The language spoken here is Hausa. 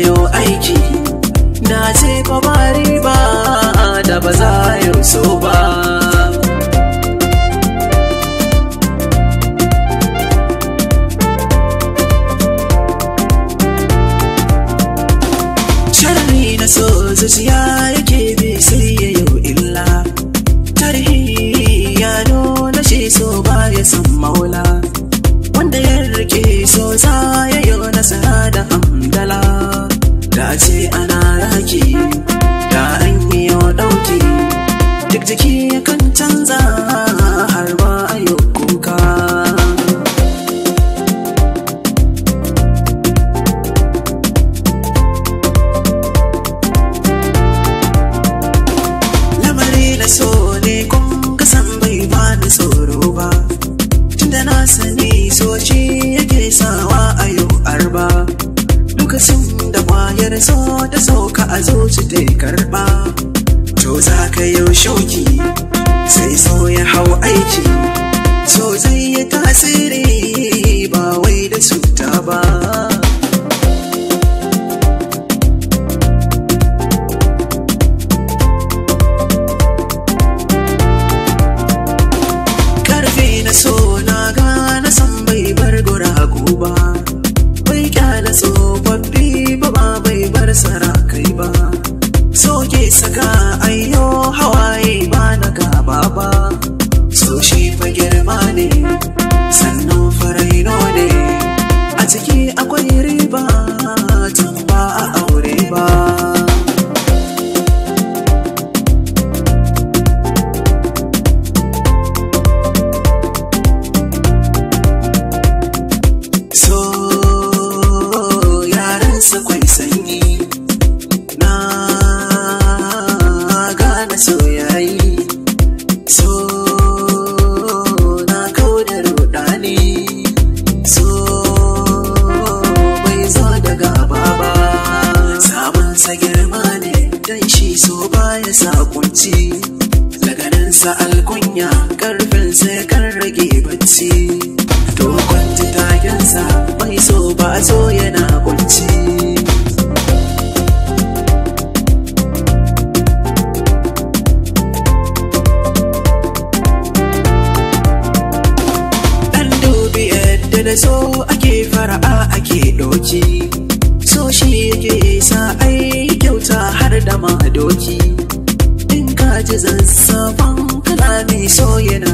yo aiki. Na ce ko ba riba da ba za yo so ba. Sharri na so zuciya yake bi sai ya yo illa. Tarihi ya nuna shi so ba ya san maula. Wanda ya rike so za ya yo nasara da hamdala. Da ce ana raki da an yi yo ɗauki. Duk jiki kan canza har ma a yo kuka. Lamari na so ne kun ga san bai bani tsoro ba. Tunda na sani so shi yake sawa a yo arba. Lokacin da kwayar so ta sauka a zuci ta karba. To za ka yi shauki sai so ya hau aiki. So zai yi tasiri ba wai da cuta ba. Karfe na so na gane san bai bar guragu ba. Bai kyala tsofaffi ba ba bai bar sarakai ba. So ke saka ayyo hawaye ba na gaba ba. So shi fa girma ne sannan faraino ne. A ciki akwai riba tun ba a aure ba. So yaran sa kwai sanyi. Na gane so yayi. So na kau da rudani. So bai zo da gaba ba. Sabon sa girma ne dan shi so baya sa kunci. Laganinsa alkunya karfin sa kan rage bacci. To kwanci takensa mai so ba so yana kunci. Dan dubi yadda da so ake fara'a ake doki. So shi yake sa ai kyauta har da ma doki. In ka ji zazzafan kalami so yana